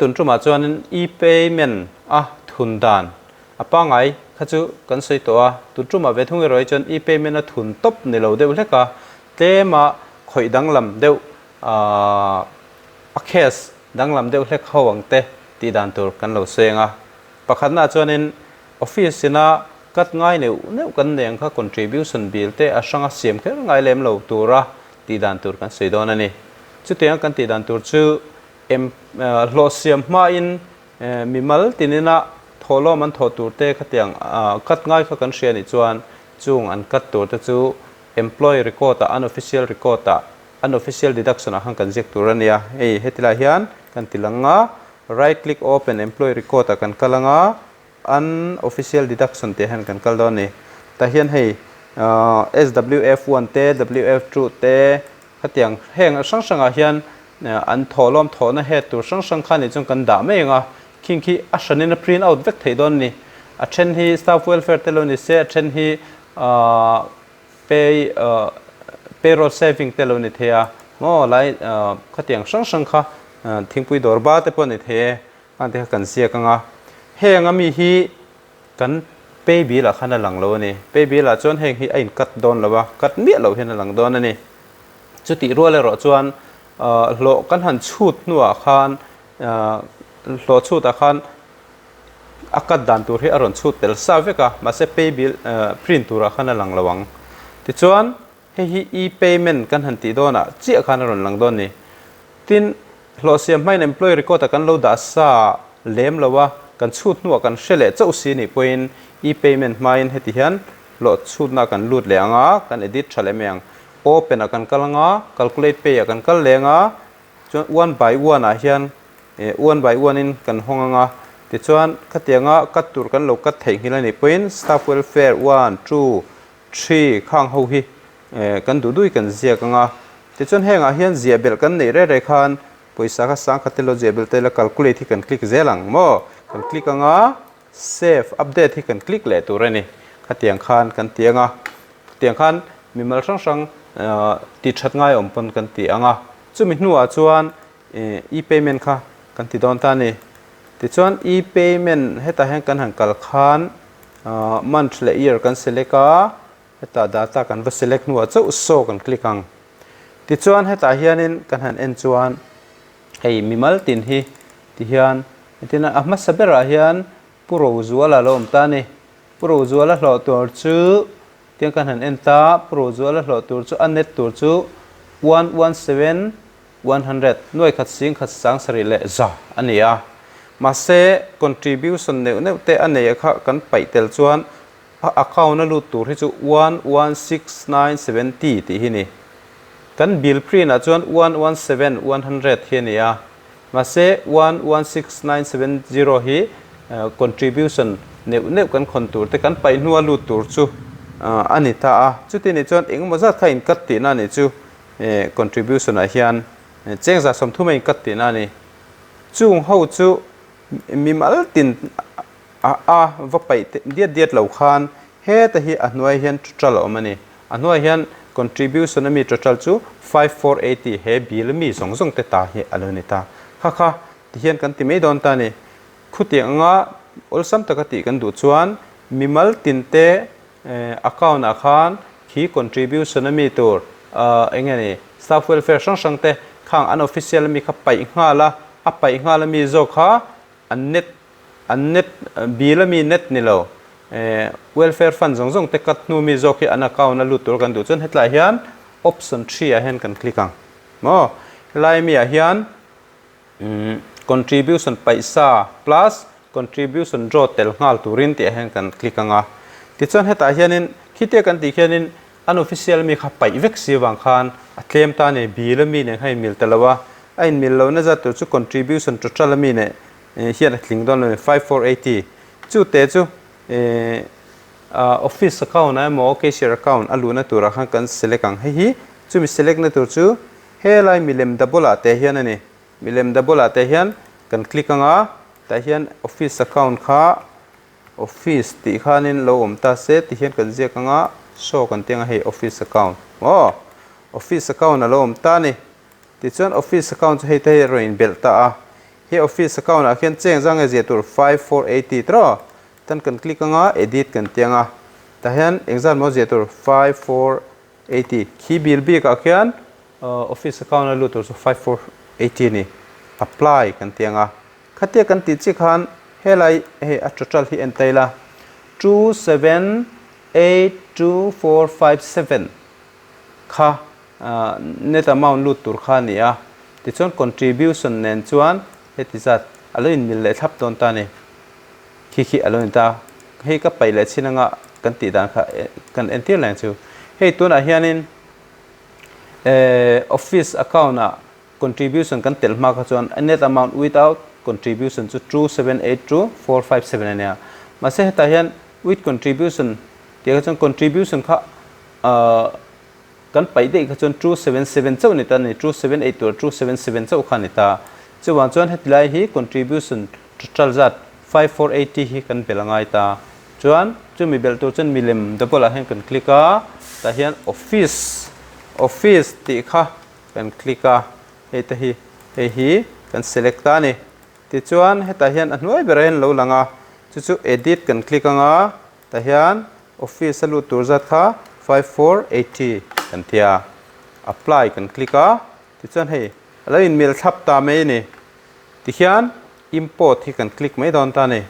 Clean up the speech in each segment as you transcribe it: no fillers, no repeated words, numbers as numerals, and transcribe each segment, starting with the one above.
Tun tumah chuanin e-payment a thun dan a pangngai kha chu kan sawi tawh a, tun tumah ve thung erawh hi chuan e-payment a thun tawp ni lo deuh hlek a, tlema khawih danglam deuh a case danglam deuh hlek ho ang te tih dan tur kan lo sawi ang a. Pakhatnaah chuanin office ina cut ngai neuh neuh kan nei ang kha contribution bill te a hranga siam kher ngai lem lo tura tih dan tur kan sawi dawn a ni. Chutianga kan tih dan tur chu Em hlawh siam hmain mimal tinina thawhlawm an thawh tur te khatiang cut ngai kha kan hria nih chuan chung an cut tur te chu employee record ah unofficial record ah unofficial deduction ah khan kan ziak tur a nia. Hei hetilai hian kan ti lang a, right click open employee record ah kan kal ang a, unofficial deduction tih ah hian kan kal dawn a ni. Tah hian hei SWF1 te WF2 te khatiang heng hrang hrangah hian An thawhlawm thawhna het tur hrang hrang kha nih chuan kan dah mai ang a, khing khi a hranin a print out vek theih dawn a ni. A then hi staff welfare te lo ni se, a then hi pay payroll saving te lo ni thei a, maw lai khatiang hrang hrang kha thingpui dawr ba te pawh ni thei e, khang te kha kan ziak ang a. Heng a mi hi kan pay bill ah khan a lang lo a ni. Pay bill ah chuan heng hi a in cut dawn lo a, cut miah loh hian a lang dawn a ni. Chutih rual erawh chuan hlawh kan han chhut hnuah khan hlawh chhutah khan a cut dan tur hi a rawn chhut tel sa vek a, mahse pay bill print turah khan a lang lo ang. Tichuan hei hi e-payment kan han tih dawnah chiah khan a rawn lang dawn a ni. Tin, hlawh siam hmain employee record-a kan lo dah sa lem lo a, kan chhut hnuah kan hre leh chauh si nih pawhin e-payment hmain heti hian hlawh chhutna kan lut leh ang a, kan edit tha leh mai ang. Open ah kan kal ang a, calculate pay ah kan kal leng a, chuan one by one ah hian one by one in kan hawng ang a, tichuan khatianga cut tur kan lo cut theih nghilh a nih pawhin staff welfare one, two, three khang ho hi kan duh duh kan ziak ang a, tichuan hengah hian ziah belh kan neih reh reh khan pawisa kha sangkhat te lo ziah belh te la calculate hi kan click zel ang maw, kan click ang a. Save update hi kan click leh tur a ni. Khatiang khan kan ti ang a, khatiang khan mimal hrang hrang tih that ngai awm pawn kan ti ang a. Chumi hnuah chuan e-payment kha kan ti dawn ta a ni. Tichuan e-payment hetah hian kan han kal khan month leh year kan select a, hetah data kan va select hnuah chauh saw kan click ang. Tichuan hetah hianin kan han en chuan hei mimal tin hi tihian Tin, a hmasa berah hian Pu Rozuala lo awm ta a ni. Pu Rozuala hlawh tur chu tiang kan han en ta, Pu Rozuala hlawh tur chu a net tur chu 117 100, nuai khat sing khat sang sarih leh za a ni a. Mahse, contribution neuh neuh te a neih kha kan paih tel chuan a account a lut tur hi chu 116970 tih hi ni. Kan bill print ah chuan 117 100 hi a ni a. Mahse, 116970 hi contribution neuh neuh kan khawn tur te kan paih hnua lut tur chu a ni ta a. Chuti nih chuan engemaw zat kha in cut tihna a nih chu contribution ah hian cheng za 30 a in cut tihna a ni. Chung ho chu mimal tin a va paih diat diat lo khan heta hi a hnuai hian total a awm a ni. A hnuai hian contribution a mi total chu 5480 he bill mi zawng zawng te ta hi a lo ni ta. Kha kha ti hian kan ti mai dawn ta a ni. Khutiang anga awlsam taka tih kan duh chuan mimal tin te account ah khan khi contribution a mi tur eng nge ni staff welfare hrang hrang te khang an official a mi kha paih nghal a, a paih nghal a mi zawk kha an net An net bill ami net ni lo welfare fund zawng zawng te cut hnu mi zawk hi an account a lut tur kan duh chuan hetlai hian option three ah hian kan click ang maw helai mi ah hian contribution paisa plus contribution draw tel nghal turin tih ah hian kan click ang a tichuan hetah hianin khitia kan tih khianin an official mi kha paih vek si avang khan a tlem ta a ni bill ami nen khan a inmil ta lo a a inmil lohna zat tur chu contribution total ami nen hian a tling dawn lo a ni, 5480. Chu te chu office account ah emaw cashier account a luhna turah khan kan select ang. Hei hi chumi select na tur chu helai milem double ah te hian a ni. Milem double ah te hian kan click ang a, tah hian office account kha office tih khanin lo awm ta se ti hian kan ziak ang a, show kan ti ang a hei office account aw office account a lo awm ta a ni. Tichuan office account chu hei te hi a rawn inbelh ta a. He office account ah khian cheng zang nge ziah tur 5480 tiraw? Tan kan click anga edit kan ti anga tah hian engzat maw ziah tur 5480 khi bill bik ah khian office account a lut tur chu 5480 a ni. Apply kan ti anga khatia kan tih chiah khan helai hei a total hi en ta ila 2782457 kha net amount lut tur kha a ni a, tichuan contribution nen chuan heti zat a lo inmil leh thlap dawn ta a ni. Khi khi a lo ni ta. Hei ka paih leh chin anga kan tih dan kha kan entir leng chu. Hei tunah hianin office account ah contribution kan telh hma kha chuan net amount without contribution chu 2782457 a nia. Mahse hetah hian with contribution tih kha chuan contribution kha Kan paih daih kha chuan 277 chauh a ni ta a ni, 278 tur 277 chauh kha a ni ta. Chuvang chuan heti lai hi contribution total zat 5480 hi kan belh a ngai ta. Chuan chumi belh tur chuan milem double ah hian kan click a, tah hian office, office tih kha kan click a, hei te hi, hei hi kan select ta a ni. Tichuan hetah hian a hnuai berah hian a lo lang a, chu chu edit kan click anga, Tah hian office a lut tur zat kha 5480 kan ti a, apply kan click a, tichuan hei a lo inmil thlap ta mai a ni. Tihian import hi kan click mai dawn ta a ni,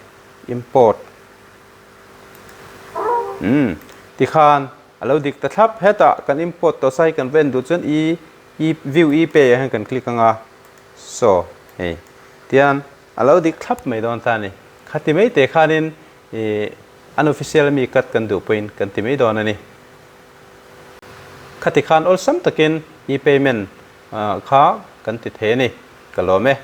import. Umm tikhan a lo dik ta thlap, hetah kan import tawh sa hi kan va en duh chuan e e view e pay ah hian kan click anga, so hei tihian a lo dik thlap mai dawn ta a ni. Khati mai te khanin I unofficial ami cut kan duh pawhin kan ti mai dawn a ni. Khati khan awlsam takin e-payment kha kan ti thei a ni. Ka lawm e.